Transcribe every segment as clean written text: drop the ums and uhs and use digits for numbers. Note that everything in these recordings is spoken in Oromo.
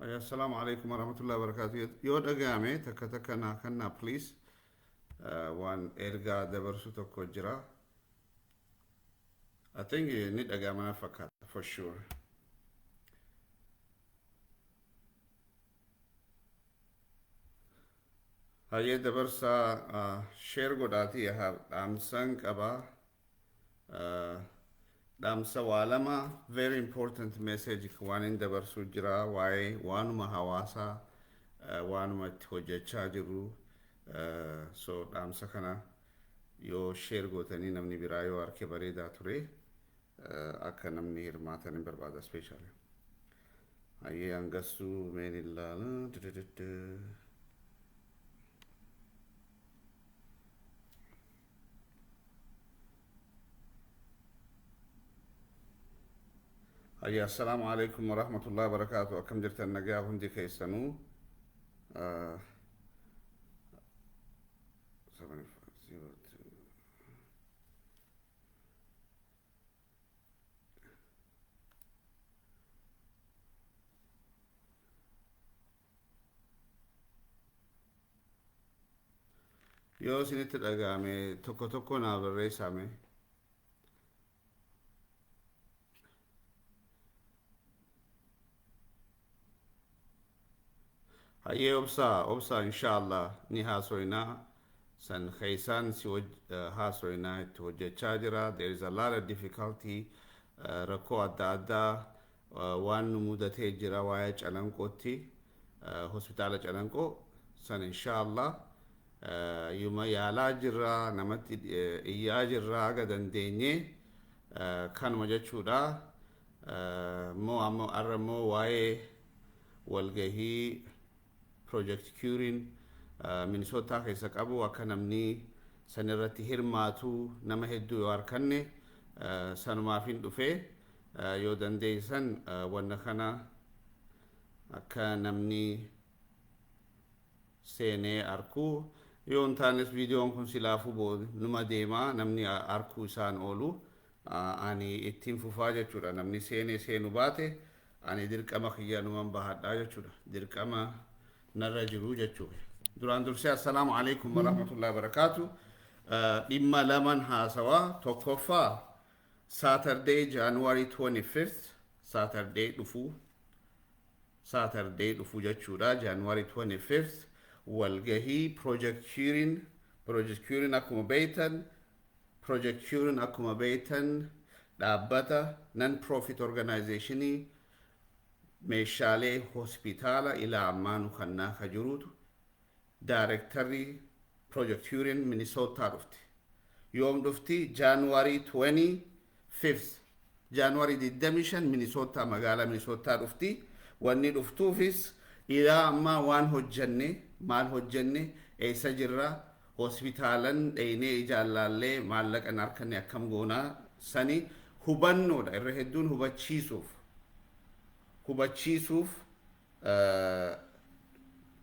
Assalaamu alaikum warahmatullahi wabarakatuh. Yoo dhaga'ame takka takka naa kennaa, please. Waan ergaa dabarsu tokko jira. I think ni dhaga'ama na fakkaata for sure. Hayyee, dabarsaa, share godhaatii haa dhaamsan qabaa. Dhaamsa waa lama, very important message, waan hin dabarsuu jira waa'ee waanuma hawaasaa, waanuma itti hojjechaa jirru. So dhaamsa kana yoo share gootanii namni biraa yoo arke bareedaa ture. Akka namni hirmaatan hin barbaada specially. Hayyee, hangassuu meen ilaala. Dudududdu. Hayyee, assalaamu alaikum warahmatullahi wabarakaatu. Akkam jirtan? Nagaa hundi keessanuu? 7502. Yoo isinitti dhaga'ame tokko tokko naa barreessame. Hayyee, obsaa, obsaa, inshaallah ni haasoynaa san keeysaan si haasoynaa. Itti hojjechaa jira. There is a lot of difficulty, rakkoo adda addaa waan nu mudatee jira waa'ee Calanqootti, hospitaala Calanqoo san. Inshaallah yuma yaalaa jirra, namatti iyyaa jirra haga dandeenye, kanuma jechuudha. Immoo ammoo arra immoo waa'ee walgahii Project Curein Minnesota keessa qabu, akka namni san irratti hirmaatu, nama hedduu yoo harkanne sanumaaf hin dhufe. Yoo dandeessan wanna kana akka namni seenee arkuu, yoo hin taanes viidiyoon kun silaafuu numa deemaa, namni arkuu isaan oolu, ani ittiin fufaa jechuudha. Namni seenee seenu baate ani dirqama kiyya numan bahadhaa jechuudha, dirqama narra jiru jechuudha. Duraan dursee assalaamu alaikum warahmatullahi wabarakaatu. Dhimma laman haasawaa. Tokkoffaa, Saturday, January 25th, Saturday dhufu, Saturday dhufu jechuudha, January 25th, walgahii Project Curein. Project Curein akkuma beektan, Project Curein akkuma beektan dhaabbata non profit organizationii meeshaalee hospitaala ilaa ammaa nu kannaa ka jiruutu. Directorri Project Curein Minnesota dhufti. Yoom dhufti? January 25th, January 25, Minnesota, magaalaa Minnesota dhufti. Wanni dhuftuufis ilaa ammaa waan hojjanne, maal hojjanne, eessa jirra, hospitaalan dheeynee ijaan laallee maallaqan harkanne akkam goonaa sani hubannoodha irra hedduun hubachiisuuf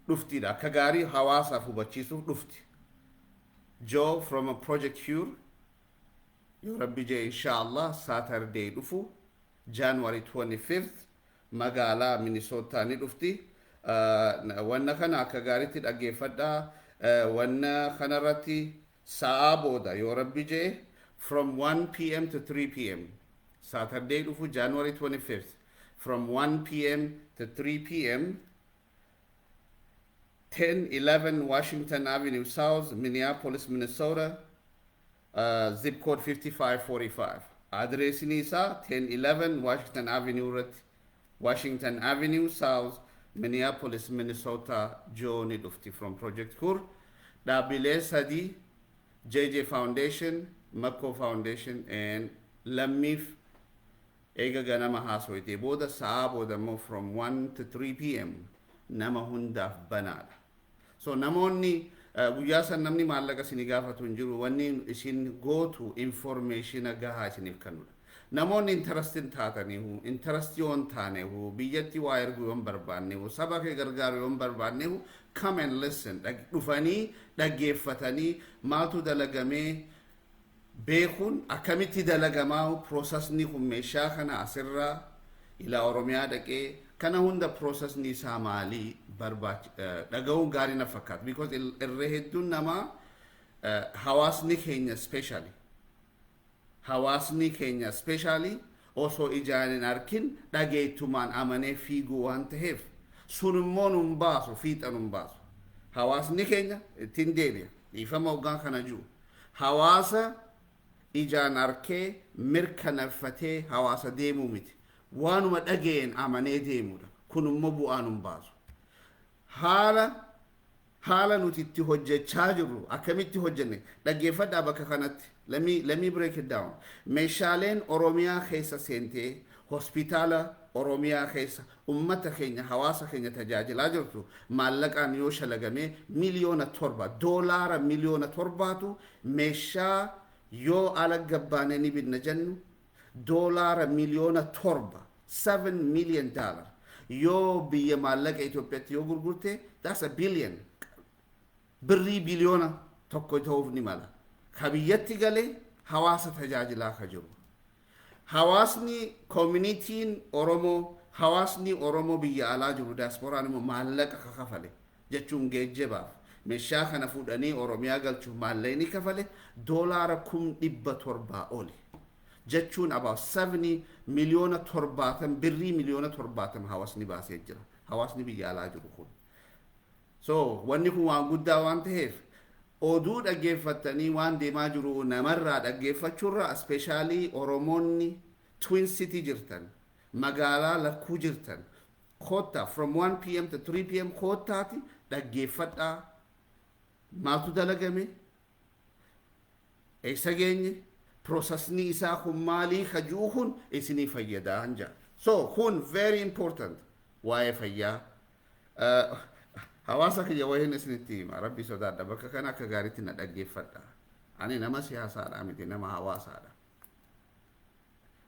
dhuftiidha. Akka gaarii hawaasaaf hubachiisuuf dhufti. Joe from a Project Cure, yoo rabbi jee, inshallah Saturday dhufu, January 25th, magaalaa Minnesota ni dhufti. Wanna kana akka gaariitti dhaggeeffadhaa. Wanna kanarratti sa'aa booda, yoo rabbi jee, from 1 p.m. to 3 p.m., Saturday dhufu, January 25th, from 1 p.m. to 3 p.m., 1011 Washington Avenue South, Minneapolis, Minnesota, zip code 5545. Adreesni isaa 1011 Washington Avenue irratti, Washington Avenue South, Minneapolis, Minnesota. Joe ni dhufti from Project Cure. Dhaabbilee sadii, JJ Foundation, Makko Foundation and Lammiif, eega ganama haasoyitee booda sa'aa booda immoo from 1 to 3 p.m. nama hundaaf banaadha. So namoonni guyyaa san namni maallaqa isinii gaafatu hin jiru. Wanni isin gootu informationa gahaa isiniif kennudha. Namoonni interestin taataniihu, interest yoo hin taanehu, biyyatti waa erguu yoo hin barbaannehu, saba kee gargaaru yoo hin barbaannehu, come and listen. Dhufanii dhaggeeffatanii maaltu dalagamee beekuun, akkamitti dalagamaa processni kun, meeshaa kana asirraa ilaa Oromiyaa dhaqee Kana hunda processni isaa maalii dhaga'uun gaarii na fakkaata. Because irra hedduun namaa, hawaasni keenya especially, hawaasni keenya especially osoo ijaan hin arkin dhageettumaan amanee fiiguu waan ta'eef, sun immoo nun baasu, fiixa nun baasu. Hawaasni keenya ittiin deebi'a, dhiifama hoggaan kana jiru. Hawaasa ijaan arkee mirkaneeffatee hawaasa deemuu miti. Waanuma dhageen amanee deemudha. Kun immoo bu'aa nun baasu. Haala nuti itti hojjechaa jirru, akkamitti hojjenne, dhaggeeffadhaa bakka kanatti. Let me break it down. Meeshaaleen Oromiyaa keessa seentee hospitaala Oromiyaa keessa ummata keenya, hawaasa keenya tajaajilaa jirtu, maallaqaan yoo shalagamee 7 miliyoona, doolaara 7 miliyoonatu meeshaa yoo ala gabbaanee ni binna jennu, doolaara 7 miliyoona, $7 million, yoo biyya maallaqa Itoophiyaatti yoo gurgurte, that's a billion, birrii 1 biliyoona ta'uuf ni mala. Ka biyyatti galee hawaasa tajaajilaa ka jiru. Hawaasni, communityn Oromoo, hawaasni Oromoo biyya alaa jiru, diasporaan immoo maallaqa ka kafale jechuun geejjibaaf meeshaa kana fuudhanii Oromiyaa galchuuf maallaqni kafale doolaara 700,000 oli. Jechuun about 70 70 miliyoona, birrii 70 miliyoona hawaasni baasee jira. Hawaasni biyya alaa jiru kun. So wanni kun waan guddaa waan ta'eef, oduu dhaggeeffattanii waan deemaa jiru namarraa dhaggeeffachuurra, especially Oromoonni Twin City jirtan, magaalaa lakkuu jirtan, koottaa from 1 p.m. to 3 p.m. koottaati dhaggeeffadhaa. Maaltu dalagame, eessa geenye, processni isaa kun maalii kajuu kun isinii fayyadaa hanja. So kun very important waa'ee fayyaa. Hawaasa kiyya, wayiin isinitti hima, Rabbi sodaadha. Bakka kana akka gaariitti na dhaggeeffadha. Ani nama siyaasaadha miti, nama hawaasaadha.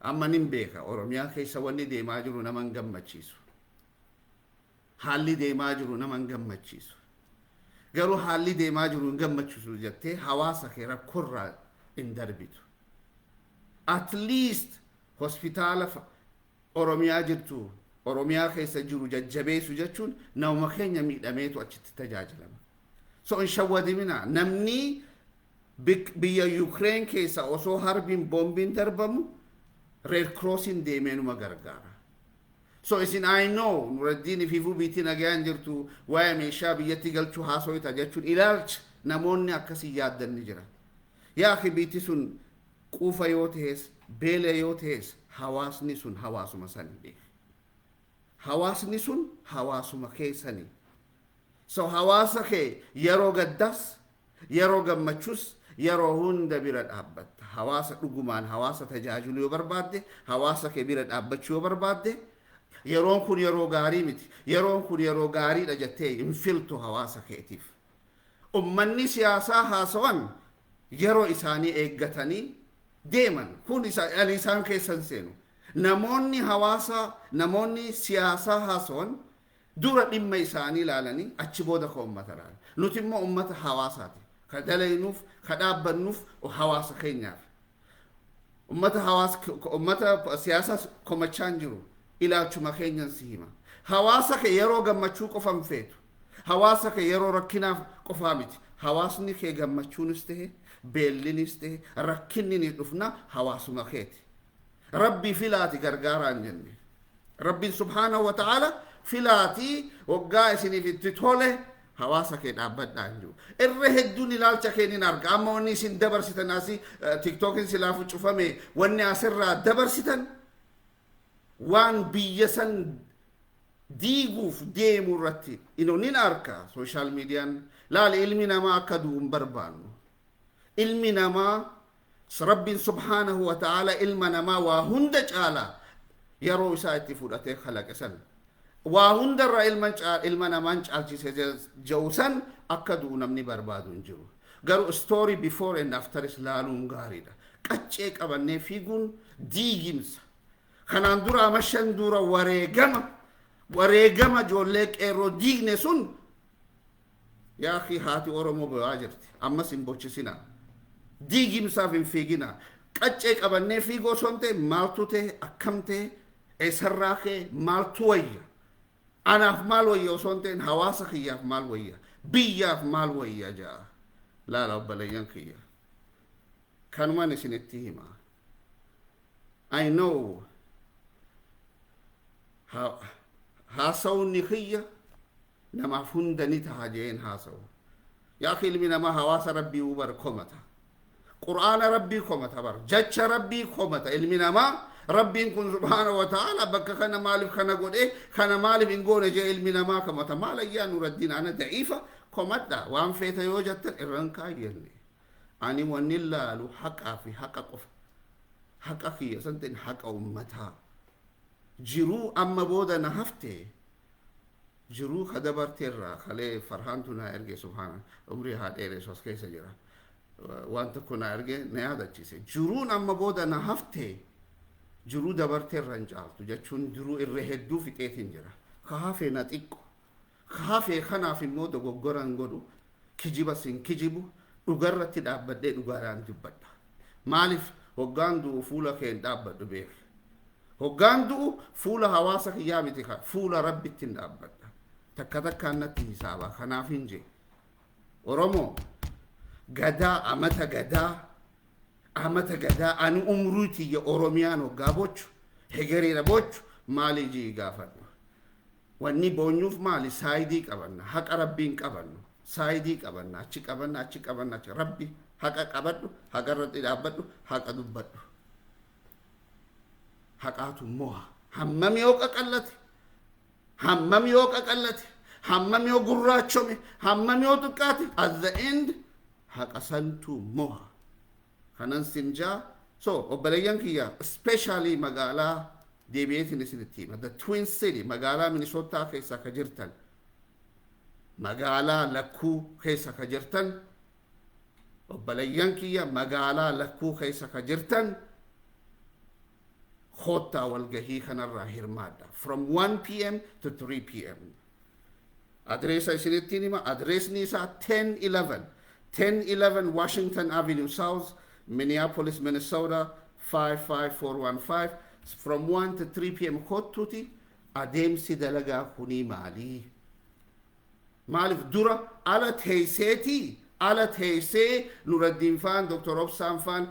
Amma nin beeka, Oromiyaa keessa wanni deemaa jiru nama hin gammachiisu. Haalli deemaa jiru nama hin gammachiisu. Garuu haalli deemaa jiru hin gammachiisu jettee hawaasa kee rakkoorraa hin darbitu. At least hospitaala Oromiyaa jirtu, Oromiyaa keessa jiru jajjabeessu jechuun nama keenya miidhameetu achitti tajaajilama. So hin shawwadimina. Namni biyya Ukraine keessa osoo harbiin boombiin darbamu Red Crossiin deemee numa gargaara. So isin, I know, Nuraddiin ifiifuu biitii nagayaan jirtu, waa'ee meeshaa biyyatti galchuu haasoyita jechuun ilaalcha namoonni akkasii yaaddan ni jira. Yaa akhi, biitti sun quufa yoo ta'es, beela yoo ta'es, hawaasni sun hawaasuma sani beeka. Hawaasni sun hawaasuma keessani. So hawaasa kee yeroo gaddas, yeroo gammachuus, yeroo hunda bira dhaabbatta. Hawaasa dhugumaan hawaasa tajaajilu yoo barbaadde, hawaasa kee bira dhaabbachuu yoo barbaadde, yeroon kun yeroo gaarii miti, yeroon kun yeroo gaariidha jettee hin filtu hawaasa keetiif. Ummanni siyaasaa haasawan yeroo isaanii eeggatanii deeman kun ani isaan keessan seenu. Namoonni hawaasa, namoonni siyaasaa haasawan dura dhimma isaanii ilaalanii achi booda ka ummata ilaalan. Nuti immoo ummata hawaasaati. Ka dalaynuuf, ka dhaabbannuuf hawaasa keenyaaf. Ummata hawaasa, ummata siyaasaa komachaa hin jiru. Ilaalchuma keenyan si hima. Hawaasa kee yeroo gammachuu qofan feetu. Hawaasa kee yeroo rakkinaaf qofaa miti. Hawaasni kee gammachuunis ta'e, beellinis ta'e, rakkinni ni dhufna, hawaasuma keeti. Rabbi filaati gargaaraa hin jenne. Rabbiin subhaanahu wa ta'ala filaatii waggaa isiniif itti tole hawaasa kee dhaabbadhaa hin jiru. Irra hedduun ilaalcha kee nin arga. Amma wanni isin dabarsitan asii TikTokin silaafu cufame, wanni asirraa dabarsitan waan biyya san diiguuf deemu irratti ino nin arka. Social mediaan laali, ilmi namaa akka du'u hin barbaannu. Ilmi namaa, Rabbiin subhaanahu wa ta'ala ilma namaa waa hunda caalaa yeroo isaa itti fudhatee kalaqe san, waa hundarra ilma namaan caalchise jedhu san akka du'u namni barbaadu hin jiru. Garuu story before and after is laaluun gaariidha. Qaccee qabannee fiiguun diigimsa. Kanaan dura ama 5 dura wareegama ijoollee qeerroo diigne sun, yaa akhi, haati Oromoo bo'aa jirti. Ammas hin bochisinaa. Diigimsaaf hin fiiginaa. Qaccee qabannee fiigoo osoo hin ta'e, maaltu ta'e, akkam ta'e, eessarraa ka'e, maaltu wayya. Anaaf maal wayya osoo hin ta'in, hawaasa kiyyaaf maal wayya, biyyaaf maal wayya ja'a. Laala, obboleeyyan kiyya, kanumaan isinitti hima. I know, haasawni kiyya namaaf hunda ni taha jeen haasawu. Yaa ilmi namaa hawaasa Rabbii bar komata, Qur'aana Rabbii komata, bar jecha Rabbii komata. Ilmi namaa Rabbiin kun subhaana wa ta'ala bakka kana maaliif kana godhe, kana maaliif hin goone jee ilmi namaa komata. Maal ayyaa Nuraddiin, ana da'iifa komadha. Waan feeta yoo jettan irran kaayyenne. Ani wanni laalu haqaa fi haqa qofa. Haqa kiyya san ta'in, haqa ummataa. Jiruu amma booda na hafte, jiruu ka dabarteerraa kalee Farhaantu naa erge. Subhaana, umrii haa dheeressu, as keessa jira. Waan tokko naa erge, na yaadachiise. Jiruun amma booda na hafte jiruu dabarteerra hin caaltu jechuun jiruu irra hedduu fixeetiin jira. Ka hafee na xiqqo. Ka hafee kanaaf immoo dogoggora hin godhu, kijibas hin kijibu, dhugarratti dhaabbadhee dhugaadhaan dubbadha. Maaliif? Hoggaan du'u fuula kee hin dhaabbadhu, beek. Hoggaan du'u fuula hawaasa kiyyaa miti, fuula Rabbitti hin dhaabbadha. Takka takkaan natti hisaaba. Kanaaf hin jee. Oromoo gadaa, amata gadaa, amata gadaa, ani umruu tiyya Oromiyaan hoggaa bochu, hegereera bochu, maali jii gaafadhu. Wanni boonyuuf maali? Side qabanna, haqa Rabbiin qabannu. Side qabanna, achi qabanna, achi qabanna, achi. Rabbi haqa qabadhu, haqa irratti dhaabbadhu, haqa dubbadhu. Haqaatu mo'a. Hammam yoo qaqallate, hammam yoo qaqallate, hammam yoo gurraachome, hammam yoo xiqqaate, at the end haqa santu mo'a. Kanan sinjaa. So obboleeyyan kiyya, especially magaalaa deebi'eetiin isinitti hima, the Twin City, magaalaa Minnesota keessa ka jirtan, magaalaa lakkuu keessa ka jirtan, obboleeyyan kiyya, magaalaa lakkuu keessa ka jirtan, koottaa walgahii kanarraa hirmaadha. From 1 p.m. to 3 p.m. Adreesa isinittiin hima. Adreesni isaa 1011 1011 Washington Avenue South, Minneapolis, Minnesota 55415. From 1 to 3 p.m. kottuuti. Adeemsi dalagaa kunii maalii? Maaliif dura ala teeyseetii, ala teeysee Nuraddiin faan, Dr. Obsaan faan,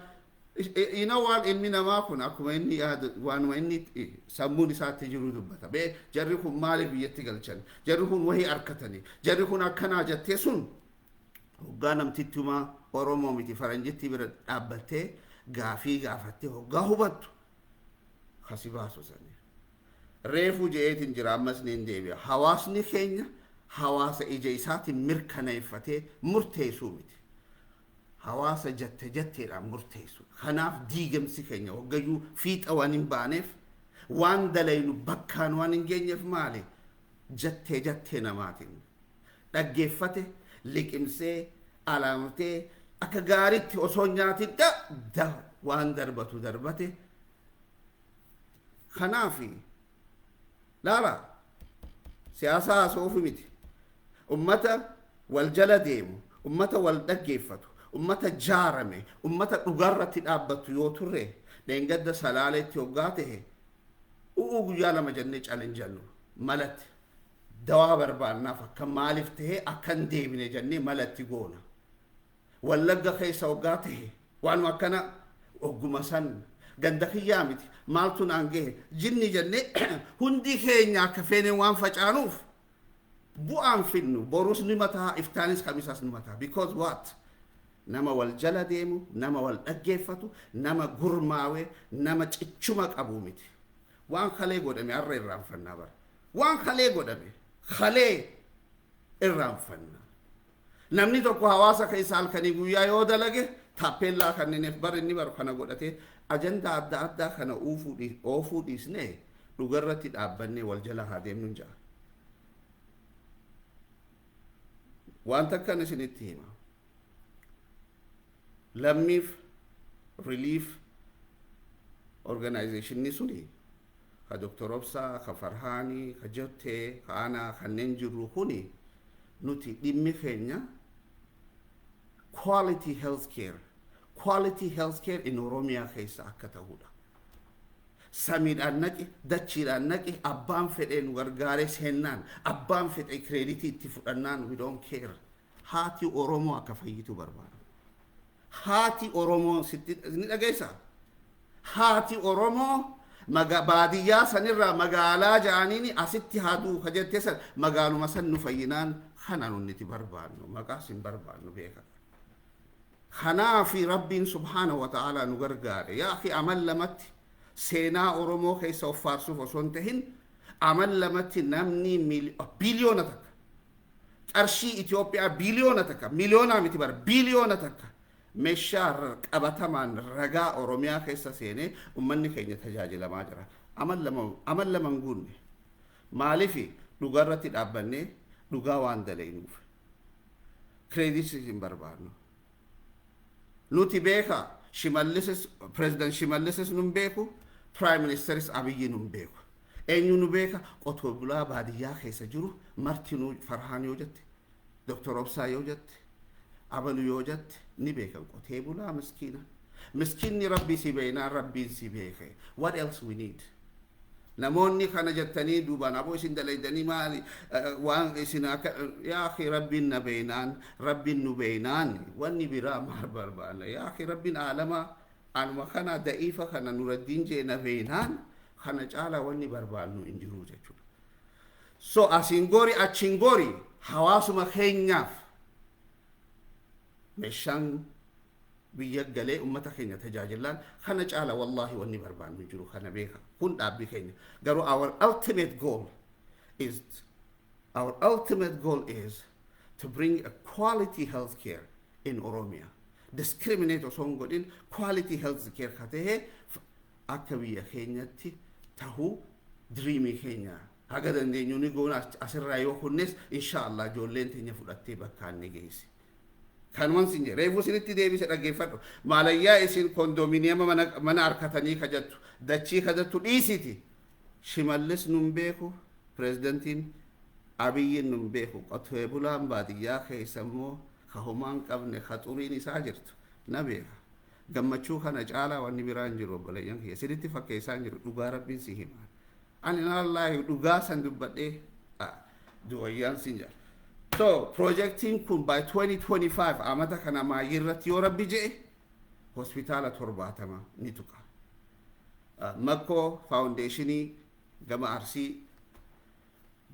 ina waan ilmi namaa kun akkuma inni yaadu, waanuma inni sammuun isaatti jiru dubbata. Bee, jarri kun maaliif biyyatti galchan, jarri kun wahii arkatanii, jarri kun akkanaa jettee sun hoggaa namtittumaa Oromoo miti faranjitti bira dhaabbattee gaafii gaafattee hoggaa hubattu kasi baasu sanii. Reefuu je'eetiin jira, ammas niin deebi'a. Hawaasni keenya hawaasa ija isaatiin mirkaneeffatee murteessuu miti. Hawaasa jette jetteedhaan murteessu. Kanaaf diigamsi keenya hoggayyuu fiixa waan hin baaneef, waan dalaynu bakkaan waan hin geenyeef, maali? Jettee jettee namaatiin dhaggeeffate, liqimsee, alaamtee, akka gaaritti osoo nyaatin da da waan darbatu darbate. Kanaaf laala, siyaasa haasa'uufi miti. Ummata wal jala deemu, ummata wal dhaggeeffatu, ummata jaarame, ummata dhugaarratti dhaabbatu yoo turre, dheengadda Salaaleetti hoggaa ta'e u'uu guyyaa 2 jennee calin jennu, malatti dawaa barbaannaaf, akka maaliif ta'e akka hin deebine jennee malatti goona. Wallagga keessa hoggaa ta'e waanuma akkana, ogguma san ganda kiyyaa miti, maaltu naan gahe jinni jennee hundi keenya akka feeneen waan facaanuuf bu'aan finnu. Borus ni mataa, iftaanis kamisas ni mataa. Because what? Nama wal jala deemu, nama wal dhaggeeffatu, nama gurmaawe, nama cichuma qabu miti. Waan kalee godhame har'a irraanfannaa bara. Waan kalee godhame kalee irraanfannaa. Namni tokko hawaasa keessa halkanii guyyaa yoo dalage, taappellaa kanneeniif bar inni bar kana godhatee ajandaa adda addaa kana oofuu dhiisnee dhugarratti dhaabbannee wal jala haa deemnu ja'a. Waan takkan isinitti hima. Lammiif Relief Organizationni suni, ka Dr. Obsaa, ka Farhaanii, ka Jottee, ka Anaa, kanneen jirru kuni, nuti dhimmi keenya quality health care, quality health care in Oromiyaa keessa akka ta'udha. Samiidhaan naqi, dachiidhaan naqi, abbaan fedhee nu gargaaree seennaan, abbaan fedhee credit itti fudhannaan, we don't care. Haati Oromoo akka fayyitu barbaada. Haati Oromoo sitti ni dhageessa. Haati Oromoo baadiyyaa sanirraa magaalaa ja'aniini asitti haa ka jettee san magaaluma san nu fayyinaan kana nuti barbaannu, maqaas hin barbaannu, beeka. Kanaafi Rabbiin subhaana wa ta'aalaa nu gargaare. Yaa akhi, amal lamatti seenaa Oromoo keessa of faarsuuf osoo hin tahin, amal lamatti namni 1 biliyoona, qarshii Itoophiyaa 1 biliyoona, miliyoonaa miti bara, 1 biliyoona meeshaa qabatamaan ragaa Oromiyaa keessa seenee ummanni keenya tajaajilamaa jira. Amal lama hin guunne. Maalifi? Dhugaarratti dhaabbannee dhugaa waan dalaynuuf. Credit hin barbaannu. Nuti beeka, Shimallisis, President Shimallisis nun beeku, Prime Ministeris Abiyyi nun beeku. Eenyu nu beeka? Qotee bulaa baadiyyaa keessa jiru martinuu, Farhaan yoo jette, Dr. Obsaa yoo jette, Abalu yoo jette ni beekan. Qotee bulaa miskiina. Miskiinni Rabbii si beeknaan Rabbiin si beeke. What else we need? Namoonni kana jettanii duubaan aboo isin dalaydanii maali waan isin akka, yaa akhi, Rabbiin na beeynaan, Rabbiin nu beeynaan, wanni biraa maal barbaanna? Yaa akhi, Rabbiin aalamaa anuma kana da'iifa kana Nuraddiin jee na beeynaan, kana caalaa wanni barbaannu hin jiru jechuudha. So asiin gori, achiin gori, hawaasuma keenyaaf meeshaan biyya galee ummata keenya tajaajilaan, kana caala wallaahi wanni barbaannu jiru, kana beeka. Kun dhaabbii keenya. Garuu our ultimate goal is to bring a quality health care in Oromia. Discriminate osoo hin godhin, quality health care ka ta'e akka biyya keenyatti tahuu dream keenya. Haga dandeenyu ni goona. Asirraa yoo kunnes, insha Allah, ijoolleen teenya fudhattee bakkaan ni geessi. Kanuman sin jedhe, reefuu isinitti deebise, dhaggeeffadhu. Maalayyaa isin condominium mana harkatanii kajattu, dachii kajattu dhiisiti. Shimallis nun beeku, pirezidantiin Abiyyiin nun beeku, qotee bulaan baadiyyaa keessa immoo ka homaan qabne, ka xuriin isaa jirtu na beeka. Gammachuu kana caalaa wanni biraan hin jiru, obboleeyyan kiyya. Isinitti fakkeessaa hin jiru, dhugaa Rabbiin si hima. Ani wallaahi dhugaa san dubbadhee duwayyaan sin jedha. So, projectiin kun by 2025, amata kana maayii irratti yoo Rabbi je'e, hospitaala 70 ni tuqa. Makkoo Foundation gama Arsii,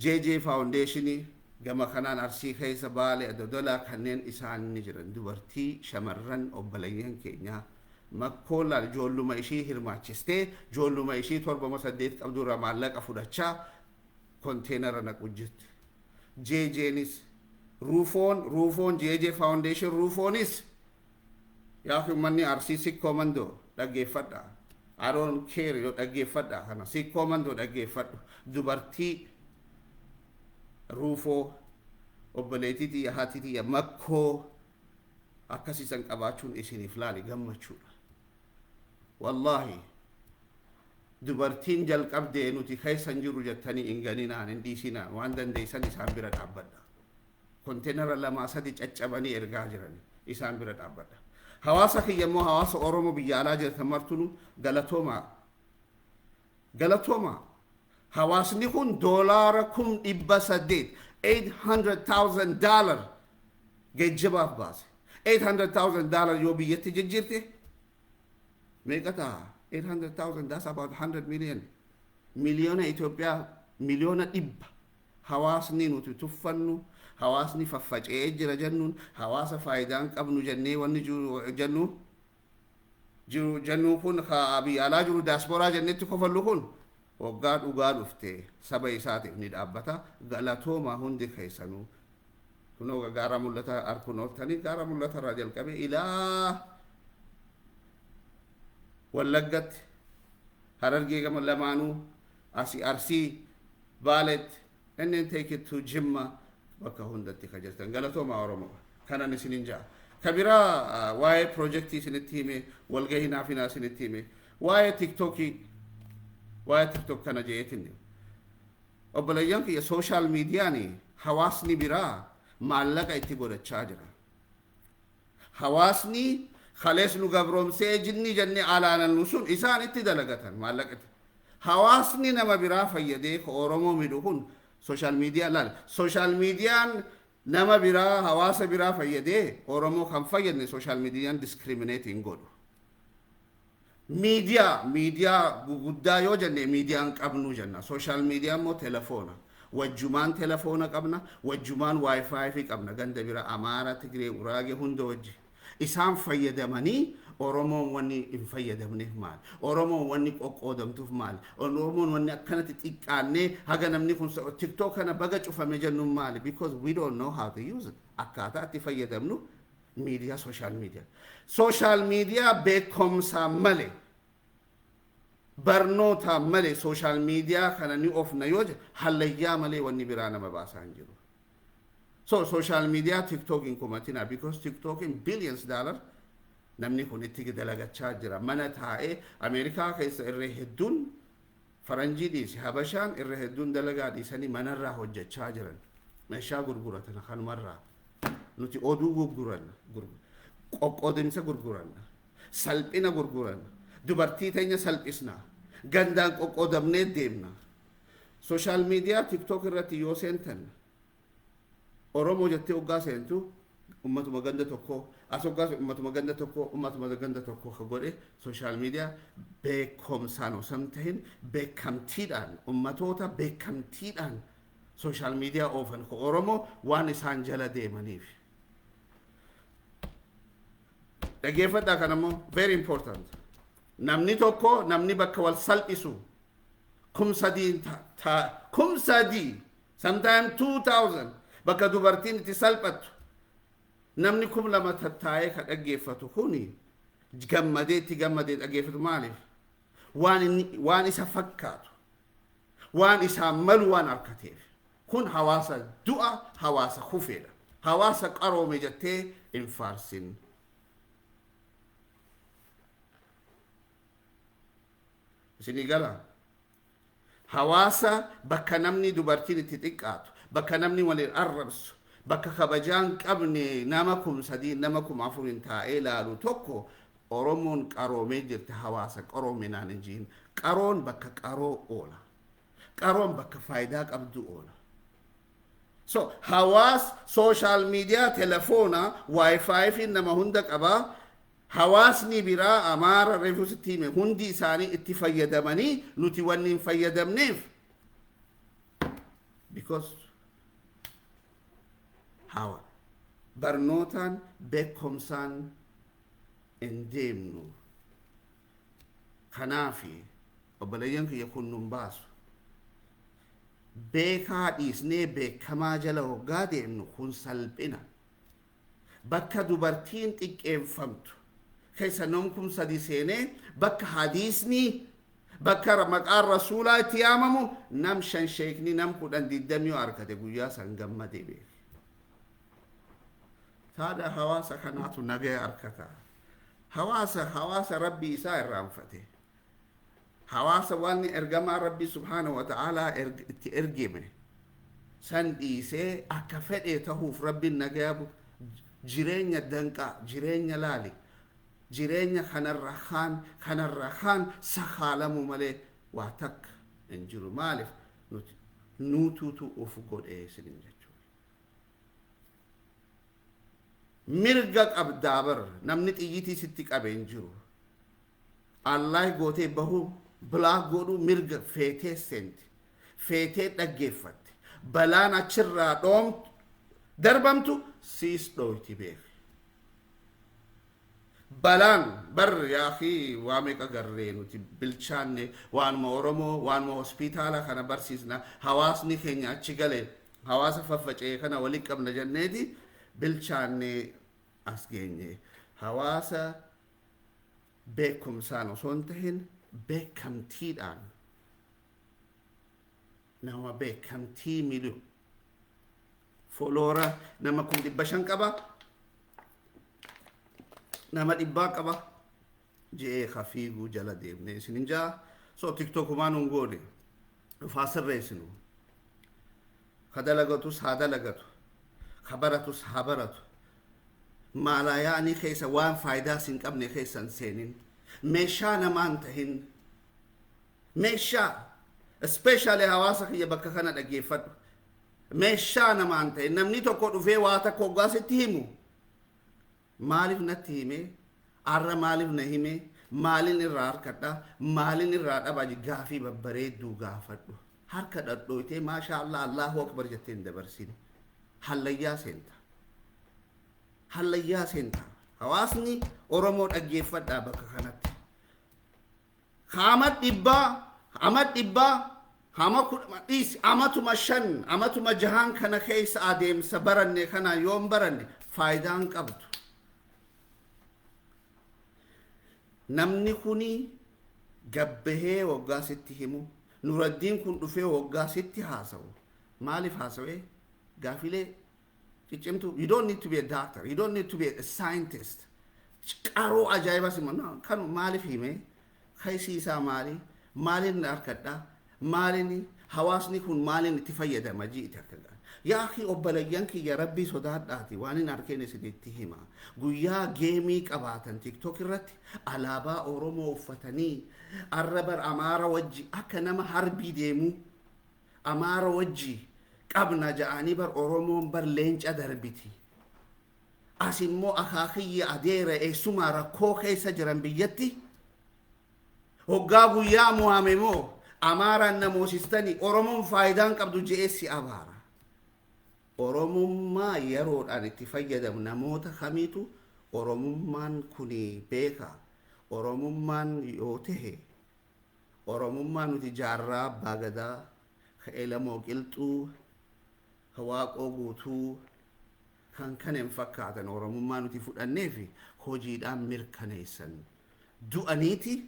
JJ Foundation gama kanaan Arsii keessa, Baale, Dodolaa kanneen isaan ni jiran, dubartii shamarran obboleeyyan keenyaa Makkoo laal ijoolluma ishii hirmaachistee, ijoolluma ishii torbama saddeet qabdurraa maallaqa fudhachaa container naqu jirti. JJnis Ruufoon JJ Foundation Ruufoonis, yaa uummanni Arsii Sikkoo Mandoo dhaggeeffadha. I don't care, yoo dhaggeeffadha kana, Sikkoo Mandoo dhaggeeffadhu, dubartii Ruufoo obboleettii tiyya, haati tiyya Makkoo akkasiisan qabaachuun isiniif laali gammachuudha. Wallaahi dubartiin jalqabdee nuti keessa hin jiru jettanii hin ganinaan, hin dhiisinaan, waan dandeessan isaan bira dhaabbadha. Container lamaa sadi caccabanii ergaa jiran, isaan bira dhaabbadha. Hawaasa kiyya immoo, hawaasa Oromoo biyya alaa jirtan martunu galatoomaa. Galatoomaa. Hawaasni kun $800,000, $800,000 geejjibaaf baase. $800,000 yoo biyyatti jijjiirte meeqa ta'a? 800,000, that's about 100 million. Miliyoona Itoophiyaa, 100 miliyoona. Hawaasni nuti tuffannu, hawaasni faffaca'ee jira jennuun, hawaasa faayidaa hin qabnu jennee wanni jiru jennu jiru jennu kun, ka biyya alaa jiru daasporaa jennetti kofallu kun, waggaa dhugaa dhufte saba isaatiif ni dhaabbata. Galatoomaa hundi keessanuu. Kunoo gaara Mul'ata arkuun ooltanii, gaara Mul'ata irraa jalqabee ilaa Wallaggatti, Harargee gama lamaanuu, asii Arsii, Baaletti, and then take it to Jimma, bakka hundatti ka jirtan galatoomaa. Oromoo kanan isinin ja'a. Ka biraa waa'ee piroojeektii isinitti hime, walgahii naafinaa isinitti hime, waa'ee TikTokii, waa'ee TikTok kana jeetin, obboleeyyan kiyya, social mediaan hawaasni biraa maallaqa itti godhachaa jira. Hawaasni kalees nu gabroomsee jinni jennee alaanannu sun isaan itti dalagatan maallaqa itti. Hawaasni nama biraa fayyadee ka Oromoo miidhu kun social media laal. Social mediaan nama biraa, hawaasa biraa fayyadee Oromoo kan fayyadne, social mediaan discriminate hin godhu. Miidiyaa, miidiyaa guguddaa yoo jenne, miidiyaan qabnu jenna. Social media immoo telefoona. Wajjumaan telefoona qabna, wajjumaan WiFi fi qabna. Ganda bira Amaara, Tigree, Uraagee hunda wajji. Isaan fayyadamanii Oromoon wanni hin fayyadamneef maali? Oromoon wanni qoqqoodamtuuf maali? Oromoon wanni akkanatti xiqqaannee haga namni kun TikTok kana baga cufame jennuun maali? Because we don't know how to use it. Akkaataa itti fayyadamnu miidiyaa, social media. Social media beekumsaan malee, barnootaan malee social media kana ni ofna yoo jedhe, hallayyaa malee wanni biraa nama baasaa hin jiru. So social media TikTokin kumatina, because TikTokin billions dollar namni kun itti dalagachaa jira. Mana taa'ee Ameerikaa keessa irree hedduun, faranjii dhiisi, Habashaan irra hedduun dalagaa dhiisanii manarraa hojjechaa jiran. Meeshaa gurguratan kanumarraa. Nuti oduu gurguranna, qoqqoodinsa gurguranna, salphina gurguranna, dubartii teenya salphisna, gandaan qoqqoodamnee deemna. Social media TikTok irratti yoo seentan, Oromoo jettee hoggaa seentu, ummatuma ganda tokko as hoggaa, ummatuma ganda tokko, ummatuma ganda tokko ka godhe social media beekumsaan osoo hin tahin beekamtiidhaan, ummatoota beekamtiidhaan social media oofan ka Oromoo waan isaan jala deemaniif. Dhaggeeffadhaa, kan ammoo very important. Namni tokko, namni bakka wal salphisu 3,000, 3,000, sometime 2000, bakka dubartiin itti salphattu namni 2,000 tattaa'ee ka dhaggeeffatu kuni gammadee itti gammadee dhaggeeffatu. Maaliif? Waan inni waan isa fakkaatu, waan isaan malu waan harkateef. Kun hawaasa du'a, hawaasa kufeedha. Hawaasa qaroome jettee hin faarsin. Isinii gala? Hawaasa bakka namni dubartiin itti xiqqaatu, bakka namni waliin arrabsu, bakka kabajaan qabne nama 3,000, nama 4,000 taa'ee laalu tokko Oromoon qaroomee jirti, hawaasa qaroominaan hin jiin. Qaroon bakka qaroo oola. Qaroon bakka faayidaa qabdu oola. So hawaas social media telefoona WiFi fi nama hunda qabaa. Hawaasni biraa Amaara reefu sitti hime hundi isaanii itti fayyadamanii nuti wanni hin fayyadamneef because hawa barnootaan beekumsaan hin deemnu. Kanaafi obboleeyyan kiyya, kun nun baasu. Beekaa dhiisnee beekamaa jala hoggaa deemnu kun salphina. Bakka dubartiin xiqqeeffamtu keessa nam 3,000 seenee, bakka hadiisni, bakka maqaan rasuulaa itti yaamamu nam shan, sheekni nam 10, 20 yoo argate guyyaa san gammadee beeke. Taadha hawaasa kanaatu nagaya argata. Hawaasa rabbii isaa irraanfate. Hawaasa waan ergamaa rabbii subhaanahu wa ta'aalaa itti ergime san dhiisee akka fedhe tahuuf rabbiin nagaya jireenya danqaa, jireenya laali, jireenya kanarra kaan kanarra kaan sakaalamuu malee waa takka hin jiru. Maaliif? Nuti nuutuutu uf godhee isinin jechuudha. Mirga qabdaa bar, namni xiyyitii sitti qabe hin jiru. Allaah gootee bahuu, bilaa godhuu mirga, feetee seenti, feetee dhaggeeffatte, balaan achirraa dhoomtu darbamtu siis dhooyti beek. Balaan bar yaakii waa meeqa garree nuti bilchaanne. Waanuma Oromoo, waanuma hospitaala kana barsiisna, hawaasni keenya achi gale, hawaasa faffaca'e kana walitti qabna jenneeti bilchaanne as geenye. Hawaasa beekumsaan osoo hin tahin beekamtiidhaan, nama beekamtii miidhu, follower nama 500,000 qaba, nama dhibbaa qaba je'ee kafiiguu jala deemne isinin jaa. So TikTokumaan hun goone dhufaa sirreessinu. Ka dalagatus haa dalagatu, ka baratus haa baratu. Maalaa yaa'anii keessa waan faayidaa sin qabne keessa hin seenin, meeshaa namaan tahin. Meeshaa, especially hawaasa kiyya, bakka kana dhaggeeffadhu. Meeshaa namaan ta'e, namni tokko dhufee waa takko hoggaa sitti himu, maaliif natti hime? Arra maaliif na hime? Maalin irraa harkadha? Maalin irraa dhaba? Gaafii babbareedduu gaafadhu. Harka dhadhooytee maasha Allah, Allahu akbar jettee hin dabarsin. Hallayyaa seenta, hallayyaa seenta. Hawaasni Oromoo, dhaggeeffadhaa bakka kanatti. Ama 100, ama 100, hama dhiis, amatuma 5, amatuma 6n kana keessa adeemsa baranne kana yoon baranne faayidaan qabdu. Namni kuni gabbahee waggaa sitti himu, Nuraddiin kun dhufee waggaa sitti haasawu, maaliif haasawee? Gaafilee ciccimtu. You don't need to be a doctor, you don't need to be a scientist. Qaroo ajaa'ibaa sima kan maaliif hime? Kaysii isaa maali? Maaliin harkadha? Maaliin hawaasni kun maaliin itti fayyadama ji'ite akka yaa akhi? Obboleeyyan kiyya, Rabbii sodaadhaati. Waan hin arkeen isinitti hima. Guyyaa geemii qabaatan TikTok irratti alaabaa Oromoo uffatanii arra bar Amaara wajji akka nama harbii deemuu, Amaara wajji qabna ja'anii bar. Oromoon bar leenca darbiti. As immoo akaakiyya, adeera, eessumaa rakkoo keessa jiran biyyatti. Hoggaa guyyaa mo'ame moo Amaaraan namoosistanii Oromoon faayidaan qabdu je'ee si abaara. Oromummaa yeroodhaan itti fayyadamu namoota kamiitu Oromummaan kuni beeka? Oromummaan yoo tahe, Oromummaa nuti Jaarraa Abbaa Gadaa, ka Elamoo Qilxuu, ka Waaqoo Guutuu, kan kana hin fakkaatan, Oromummaa nuti fudhannee fi hojiidhaan mirkaneessan du'aniiti.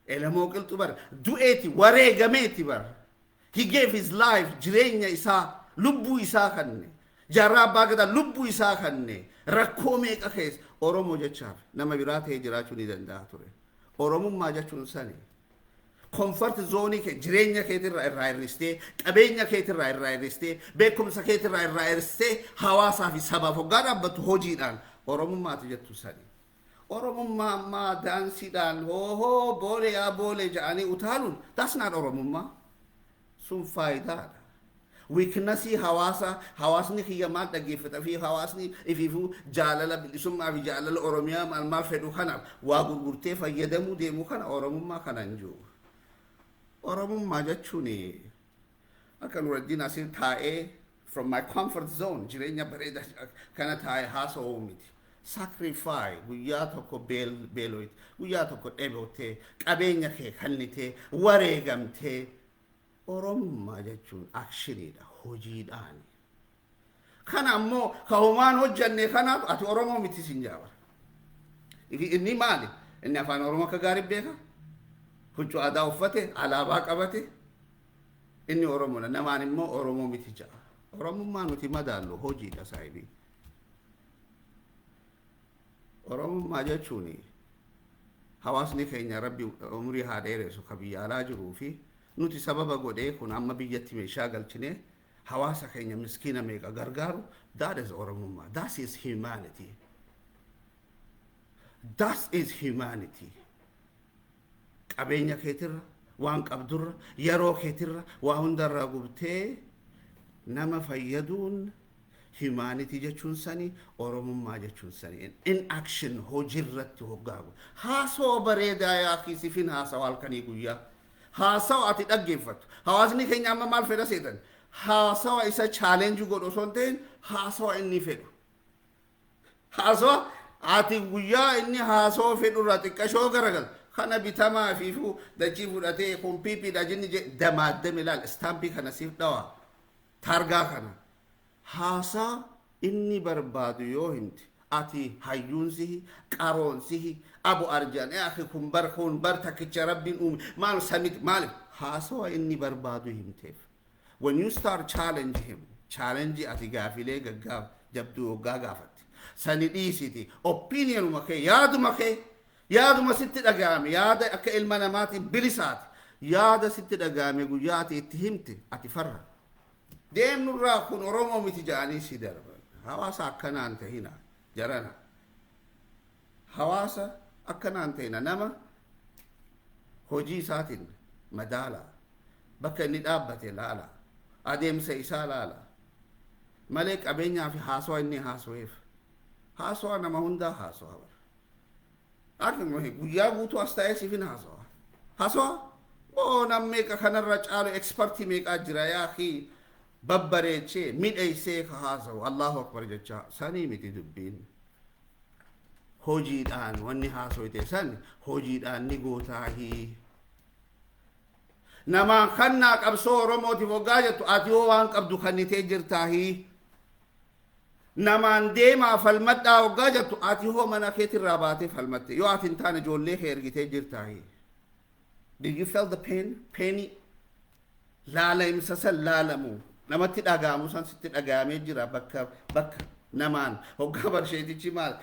Elamoo Qilxuu bar du'eeti, wareegameeti bar. He gave his life, jireenya isaa, lubbuu isaa kanne. Jaarraa Abbaa Gadaa lubbuu isaa kanne. Rakkoo meeqa keessa Oromoo jechaaf. Nama biraa ta'ee jiraachuu ni danda'a ture. Oromummaa jechuun sani. Comfort zone kee, jireenya keetirraa irraa hir'istee, qabeenya keetirraa irraa hir'istee, beekumsa keetirraa irraa hir'istee, hawaasaa fi sabaaf hoggaa dhaabbattu hojiidhaan, Oromummaati jettu sani. Oromummaa ammaa daansiidhaan hoohoo boolee yaa boolee jedhanii utaaluun, that's not Oromummaa. Sun faayidaadha. Weaknessii hawaasa, hawaasni kiyya maal dhaggeeffata fi hawaasni ifiifuu jaalala bilisummaa fi jaalala Oromiyaa maal maal fedhu kanaaf waa gurgurtee fayyadamuu deemu kana Oromummaa kana hin jiru. Oromummaa jechuun akka Nuraddiin asii taa'ee from my comfort zone jireenya bareeda kana taa'ee haasa'uu miti. Sacrifice, guyyaa tokko beeloyte, guyyaa tokko dheebottee, qabeenya kee kennitee, wareegamtee. Oromummaa jechuun actioniidha, hojiidhaani. Kana ammoo ka homaan hojjanne kanaaf ati Oromoo miti sin jaaba. Inni maali? Inni afaan Oromoo akka gaarii beeka. Huccuu aadaa uffate, alaabaa qabate. Inni Oromoodha. Namaan immoo Oromoo miti ja'a. Oromummaa nuti madaallu hojiidha, saahibii. Oromummaa jechuun hawaasni keenya, Rabbi umurii haa dheeressu, ka biyya alaa jiruu fi nuti sababa godhee kun amma biyyatti meeshaa galchine hawaasa keenya miskiina meeqa gargaaru, that is Oromummaa. That is humanity. That is humanity. Qabeenya keetirra, waan qabdurra, yeroo keetirra, waa hundarraa gubtee nama fayyaduun humanity jechuun sani, Oromummaa jechuun sani. In action, hojiirratti hoggaagu. Haasoo bareedaa yaa sifin haasawa halkanii guyyaa. Haasawa ati dhaggeeffattu. Hawaasni keenya amma maal fedha seetan? Haasawa isa challenge godhu osoo hin ta'in, haasawa inni fedhu. Haasawa ati guyyaa inni haasawa fedhu irraa xiqqashoo garagal. Kana bitamaa fiifuu dachii fudhatee kun PPdha jinni damaaddame ilaal, stampii kana siif dhawa. Taargaa kana. Haasaa inni barbaadu yoo himte, ati hayyuun sihi, qaroon sihi, abu arjaan akhi, kun bar takkicha Rabbiin uume maal samit maaliif haasawa inni barbaadu himteef. When you start challenge him, challenge, ati gaafilee gaggaaf jabduu hoggaa gaafatte, sani dhiisiti, opinionuma kee, yaaduma kee, yaaduma sitti dhaga'ame, yaada akka ilma namaatiin bilisaati, yaada sitti dhaga'ame guyyaa ati itti himte, ati farra deemnurraa kun Oromoo miti jedhanii si darban. Hawaasa akkanaan tahina jarana. Hawaasa akkanaan tahina. Nama Hojii isaatiin madaala. Bakka inni dhaabbate laala. Adeemsa isaa laala. Malee qabeenyaa fi haasawaa inni haasaweef. Haasawaa nama hundaa haasawaa bara. Akka guyyaa guutuu as taa'ee siifin haasawaa. Haasawaa? Boo, nam meeqa kanarra caalu, expertii meeqaa jira yaa akii, babbareechee midheeysee ka haasawu. Allahu akbar jecha sanii miti dubbiin. Hojiidhaan wanni haasoyte san hojiidhaan ni gootaahii. Namaan kannaa qabsoo Oromootiif hoggaa jettu, ati hoo waan qabdu kannitee jirtaahii? Namaan deemaa falmadhaa hoggaa jettu, ati hoo mana keetirraa baatee falmatte? Yoo ati hin taane, ijoollee kee ergitee jirtaahii? Did you feel the pain? Pain laalamsa san laalamu namatti dhaga'amu san sitti dhaga'amee jira. Bakka bakka namaan hoggaa bar sheetichi maal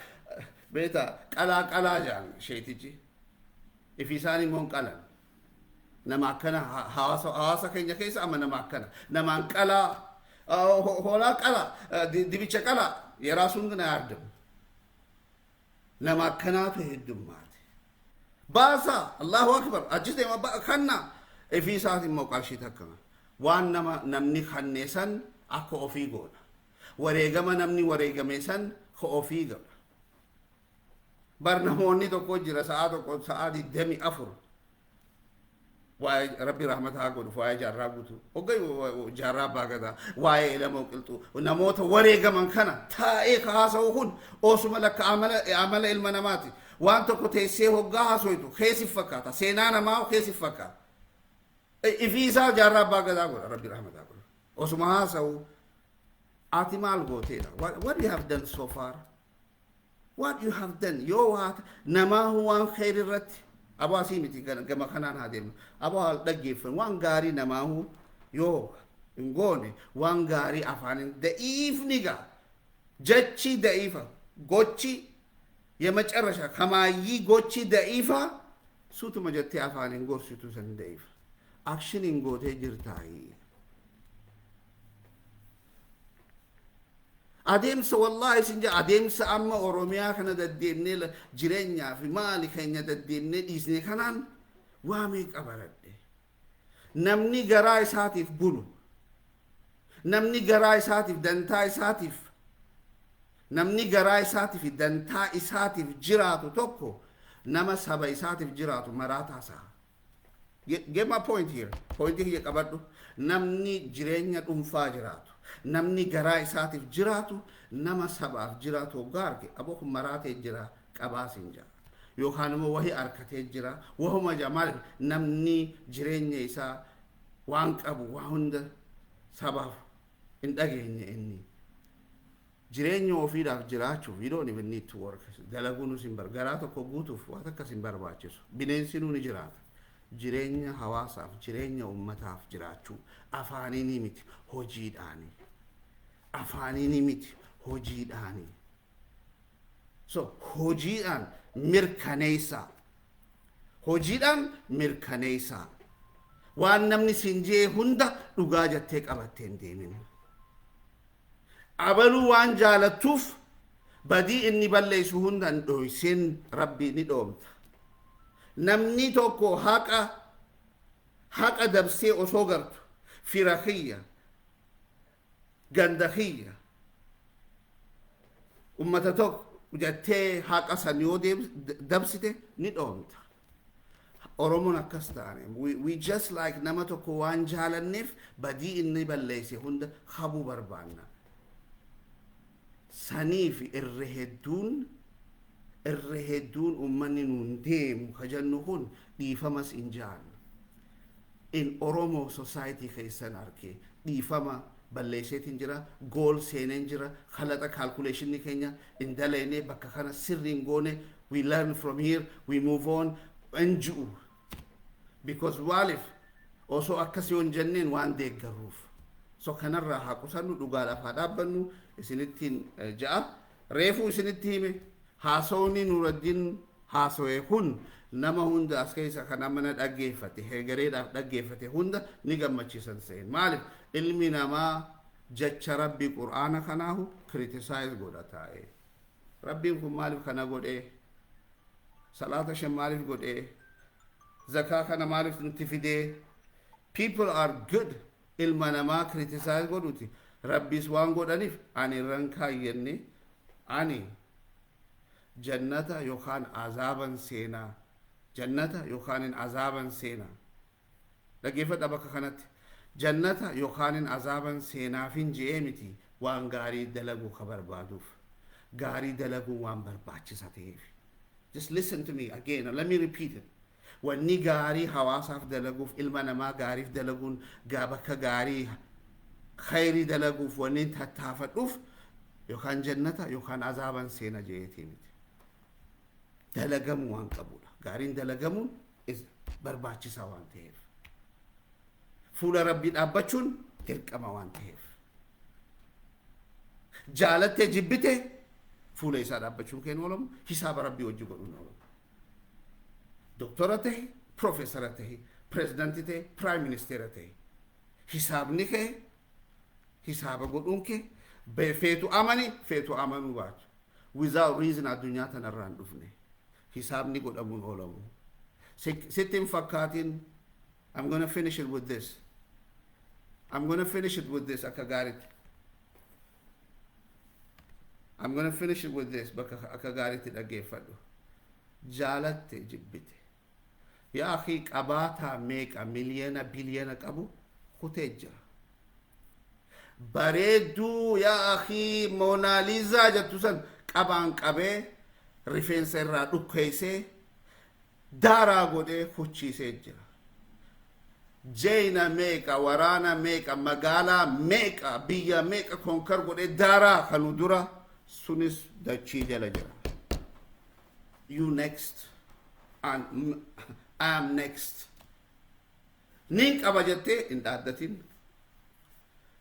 beeta, qalaa qalaa jaan sheetichi ifi isaan immoo hin qalan. Nama akkana hawaasa keenya keessa amma nama akkana namaan qalaa, hoolaa qalaa, dibicha qalaa የራሱን ግን አያርድም። Nama akkanaatu heddummaate. Baasa, Allahu akbar, achis deema kanna, ifii isaati immoo qarshii takka waan nama namni kannee san akka ofii goona. Wareegama namni wareegame san ka ofii godha. Bar namoonni tokko jira, sa'aa tokko, sa'aa 24 waa'ee, Rabbi rahmata haa godhuuf, waa'ee Jaarraa guutuu hogga, Jaarraa Abbaa Gadaa, waa'ee Elemoo Qilxuu, namoota wareegaman kana taa'ee ka haasa'u kun osuma lakka amala ilma namaati. Waan tokko teessee hoggaa haasoytu keesif fakkaata, seenaa namaa keesif fakkaata. Ifii isaa Jaarraa Abbaa Gadaa godha, Rabbi rahmata haa godhu, osuma haasa'u. Ati maal gooteedha? What you have done so far? What you have done? Yoo waa namaa waan kheyr irratti aboo asii miti, gama kanaan haa deemnu. Aboo haa dhaggeeffan, waan gaarii namaahu yoo hin goone, waan gaarii afaanin da'iifni gaa, jechi da'iifa, gochi የመጨረሻ ከማይii gochi da'iifa. Sutuma jettee afaanin gorsitu san da'iifa. Actioniin gootee jirtaayii? Adeemsa, wallaahi isin jedha, adeemsa amma Oromiyaa kana deddeemnee, jireenyaa fi maali keenya deddeemnee dhiisne kanaan waa meeqa baradhe. Namni garaa isaatiif bulu, namni garaa isaatiif dantaa isaatiif, namni garaa isaatiif dantaa isaatiif jiraatu tokko nama saba isaatiif jiraatu maraataa isaa. Get my point here. Pointii kiyya qabadhu. Namni jireenya dhuunfaa jiraatu, namni garaa isaatiif jiraatu, nama sabaaf jiraatu hoggaa arge, aboo kun maraatee jira qabaas hin jira. Yookaan immoo wahii harkatee jira wahuma jira. Maaliif namni jireenya isaa waan qabu waa hunda sabaaf hin dhageenye? Inni jireenya ofiidhaaf jiraachuuf you don't even need to work. Dalaguun hin bar garaa tokko guutuuf waan akkas hin barbaachisu. Bineensi ni jiraata. Jireenya hawaasaaf, jireenya ummataaf jiraachuu afaaniinii miti, hojiidhaani. Afaaniinii miti, hojiidhaani. So hojiidhaan mirkaneessaa, hojiidhaan mirkaneessaa. Waan namni siin jee hunda dhugaa jettee qabattee hin deemin. Abaluu waan jaalattuuf badii inni balleessu hunda hin dhoysin, Rabbi ni dhoomta. Namni tokko haqa dabsee osoo gartu, fira kiyya, ganda kiyya, ummata tokko jettee haqa san yoo dabsite ni dhoomta. Oromoon akkas taane, we just like nama tokko waan jaalanneef badii inni balleesse hunda habuu barbaanna. Saniif irra hedduun ummanni nuun deemu ka jennu kun dhiifamas hin jaallu. In Oromo society keessan arke, dhiifama balleesseetiin jira, goal seeneen jira, kalaxa calculationii keenya hin daleene, bakka kana sirri hin goone, we learn from here, we move on hin ji'u. Because waaliif osoo akkas yoo hin jenneen waan deeggaruuf. So kanarraa haa qusannu, dhugaadhaaf haa dhaabbannu isinittiin ja'a. Reefuu isinitti hime, haasawni Nuraddiin haasawe kun nama hunda as keessa kan amma na dhaggeeffate, hegareedhaaf dhaggeeffate hunda ni gammachiisan seen. Maaliif ilmi namaa jecha Rabbii Qur'aana kanaahu criticize godha taa'ee. Rabbiin kun maaliif kana godhee? Salaata shan maaliif godhee? Zakaa kana maaliif nutti fidee? People are good. Ilma namaa criticize godhuti. Rabbiis waan godhaniif ani irran kaayyenne. Ani jannata yookaan azaaban seenaa, jannata yookaan azaaban seenaa. Dhaggeeffadha bakka kanatti. Jannata yookaan azaaban seenaafin je'ee miti, waan gaarii dalaguu ka barbaaduuf, gaarii dalaguu waan barbaachisa ta'eef. Just listen to me again, let me repeat it. Wanni gaarii hawaasaaf dalaguuf, ilma namaa gaariif dalaguun, bakka gaarii khayrii dalaguuf wanni tattaafadhuuf yookaan jannata yookaan azaaban seena je'eetii miti. Dalagamuu waan qabudha. Gaariin dalagamuun barbaachisaa waan ta'eef, fuula Rabbii dhaabbachuun dirqama waan ta'eef, jaalattee jibbite fuula isaa dhaabbachuun keenya oolamu, hisaaba Rabbii wajji godhuun oolamu. Doktora ta'e, profeesara ta'e, pirezidantii ta'e, prime ministeera ta'e, hisaabni kee, hisaaba godhuun kee, feetu amani, feetu amanuu baatu, without reason addunyaa tanarraa hin dhufne. Hisaabni godhamuun oolamu. Sitti hin fakkaatin. I'm gonna finish it with this. I'm gonna finish it with this. Akka gaaritti. I'm gonna finish it with this. Bakka akka gaaritti dhaggeeffadhu. Jaalatte jibbite. Yaa akhi, qabaataa meeqa miliyoona biliyoona qabu kutee jira. Bareedduu, yaa akhi, Moonaaliizaa jettu san qabaan qabee, rifeensa irraa dhukkeessee, daaraa godhee kuchiisee jira. Jeena meeqa, waraana meeqa, magaalaa meeqa, biyya meeqa conquer godhee daaraa kanu dura sunis dachii jala jira. You next and I am next. Nin qaba jettee hin dhaaddatin.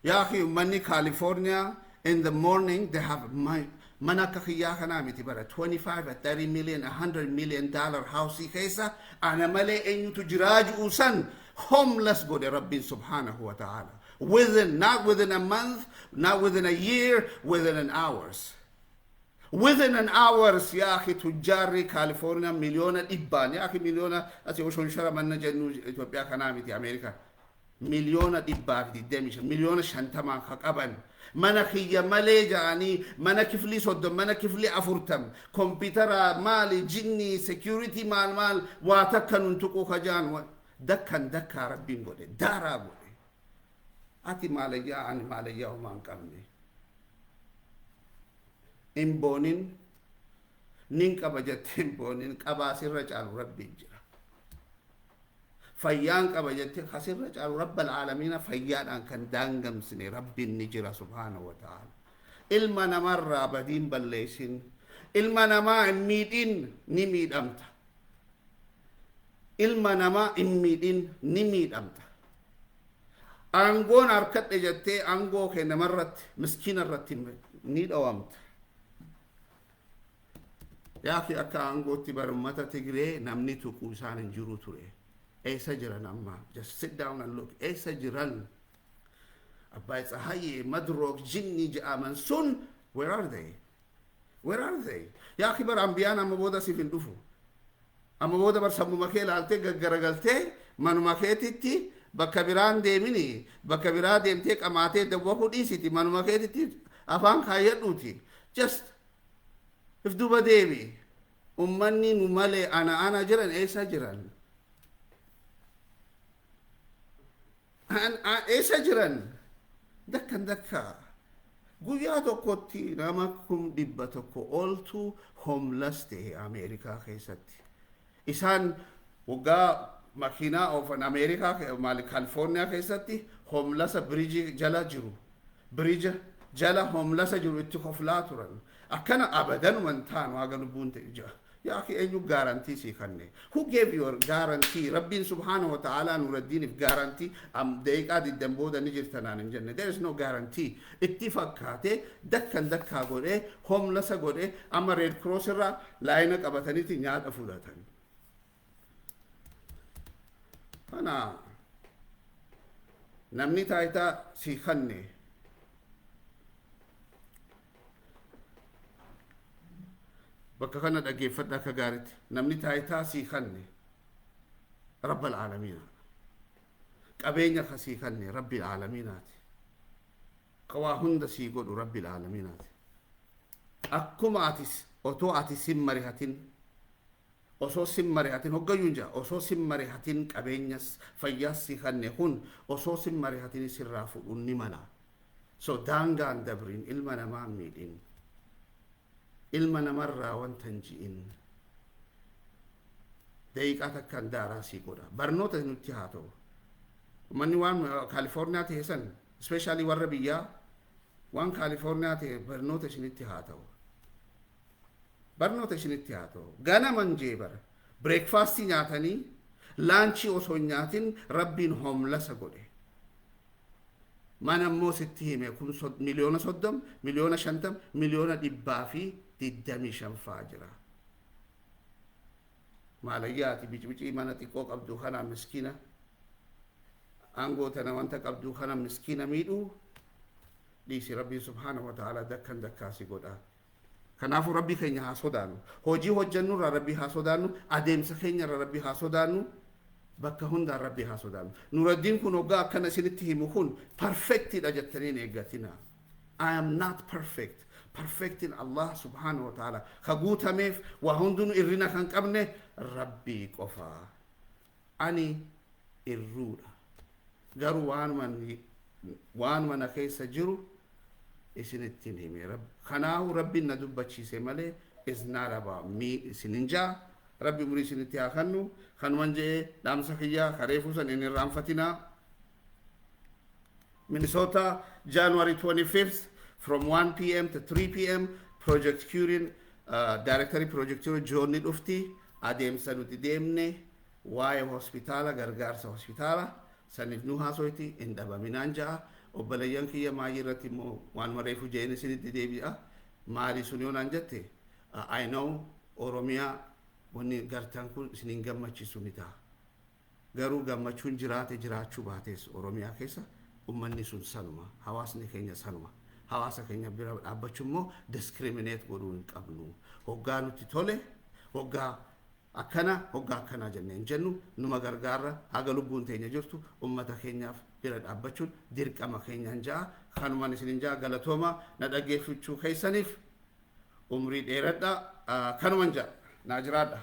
Yaa akhi, uummanni California in the morning they have my mana akka kiyyaa kanaa miti bara, 25, 30 million, $100 million house keessa ana malee eenyutu jiraa ji'u san homeless godhe Rabbiin subhanahu wa ta'ala. Within, not within a month, not within a year, within an hours. Within an hours, yaa akhi, tujjaarri California miliyoona dhibbaan, yaa akhi, miliyoona asii oshoon manna jennu Itoophiyaa kanaa miti, Ameerikaa. 125,000,000, 50,000,000 ka qaban mana kiyya malee ja'anii, mana kiflii 30, mana kiflii 40, kompiitara maali, jinni security maal maal, waa takka nun tuquu ka ja'an dakkan dakkaa Rabbiin godhe, daaraa godhe. Ati maalayyaa, ani maalayyaa homaa hin qabne. Hin boonin. Nin qaba jettee hin boonin. Qabaa sirra caalu Rabbiin jira. Fayyaan qaba jettee kasirra caalu Rabbal Aalamiina, fayyaadhaan kan daangamsine Rabbiin ni jira subhaanahu wa ta'ala. Ilma namarraa badiin balleessin. Ilma namaa hin miidhin, ni miidhamta. Ilma namaa hin miidhin, ni miidhamta. Aangoon harkadhe jettee aangoo kee namarratti, miskiina irratti, ni dhawamta. Yaaki, akka aangootti bara ummata Tigree namni tuqu isaan hin jiru ture. Eessa jiran amma? Just sit down and look. Eessa jiran? Abbaay Tsahayyee, Madrook, Jinni jedhaman sun, where are they? Where are they? Yaaki, bara ambiyaan amma booda siif hin dhufu. Amma booda bar sammuma kee ilaaltee gaggaragaltee manuma keetitti, bakka biraan deemini, bakka biraa deemtee qamaatee dawwakuu dhiisiti, manuma keetitti afaan kaayyadhuuti. Just if duuba deebi. Ummanni nu malee ana ana jiran eessa jiran? Eessa jiran? Dakkan dakka. Guyyaa tokkotti nama 100,000 oltu homeless ta'e Ameerikaa keessatti. Isaan waggaa makiinaa oofan Ameerikaa maali, Kaalifoorniyaa keessatti homelessa bridge jala jiru. Bridge jala homelessa jiru itti koflaa turan. Akkana abadanuma hin taanu haga lubbuun ta'e jira. Yaa akhi, eenyu guarantee sii kanne? Who gave you a guarantee? Rabbiin subhaanahu wa ta'ala Nuraddiiniif guarantee am daqiiqaa 20 booda ni jirta naan hin jenne. There is no guarantee. Itti fakkaate dakkan dakkaa godhee homelessa godhee, amma Red Cross irraa line qabataniiti nyaata fudhatan. Kana namni taayitaa sii kanne bakka kana dhaggeeffadha akka gaariitti. Namni taayitaa sii kanne Rabbal Aalamiina. Qabeenya kasii kanne Rabbil Aalamiinaati. Qawaa hunda sii godhu Rabbil Aalamiinaati. Akkuma atis otoo ati sin marihatin, osoo sin marihatin, hoggayyuun jira, osoo sin marihatin qabeenyas fayyaas si kanne kun osoo sin marihatin sirraa fudhuun ni mala. So daangaan dabriin, ilma namaa miidhin, ilma namarraa wanta hin ji'in, daqiiqaa takkaan daaraa sii godha. Barnoota nutti haa ta'u. Uummanni waan Kaalifoorniyaa ta'e san, especially warra biyyaa, waan Kaalifoorniyaa ta'e barnoota isinitti haa ta'u. Barnoota isinitti haa ta'u. Ganaman jee bara breakfastii nyaatanii lunchii osoo hin nyaatin Rabbiin homeless godhe. Mana immoo sitti hime kun 30 miliyoona, 50 miliyoona, 125 miliyoona faa jira. Maalayyaati bicbicii mana xiqqoo qabdu kana, miskiina aangoo tana wanta qabdu kana miskiina miidhuu dhiisi. Rabbiin subhaanahu wa ta'ala dakkan dakkaasi godha. Kanaafuu Rabbii keenya haa sodaannu. Hojii hojjannurraa Rabbii haa sodaannu. Adeemsa keenyarraa Rabbii haa sodaannu. Bakka hundaan Rabbii haa sodaannu. Nuraddiin kun hoggaa akkana isinitti himu kun perfectidha jettanii hin eeggatina. I am not perfect. Perfectin Allah subhanahu wa ta'ala. Ka guutameef waa hundinuu irrina kan qabne Rabbii qofa. Ani irruudha. Garuu waanuma na keessa jiru isinittiin hime. Kanaafuu Rabbiin na dubbachiise malee is not about me isinin jaa. Rabbi umurii isinitti haa kennu. Kanuman je'ee dhaamsa kiyyaa kareefuu san hin irraanfatinaa. Minnesota, January 25th from 1 p.m. to 3 p.m. Project Curing, Directory Project Curing joonni dhufti. Adeemsa nuti deemne, waa'ee hospitaala, gargaarsa hospitaala saniif nu haasoyti, hin dhabaminaan ja'a. Obboleeyyan kiyya, maayii irratti immoo waan mareefu jeen isinitti deebi'a. Maali sun yoo naan jette, I know Oromiyaa wanni gartaan kun isinin gammachiisu ni ta'a. Garuu gammachuun jiraate jiraachuu baates, Oromiyaa keessa ummanni sun sanuma, hawaasni keenya sanuma. Hawaasa keenya bira dhaabbachuu immoo discriminate godhuu hin qabnu. Hoggaa nutti tole, hoggaa akkana, hoggaa akkanaa jennee hin jennu. Numa gargaarra. Haga lubbuun teenya jirtu ummata keenyaaf bira dhaabbachuun dirqama keenyaan ja'a. Kanumaan isinin ja'a, galatooma na dhaggeeffachuu keessaniif, umrii dheeradha. Kanuman ja'a, naa jiraadha.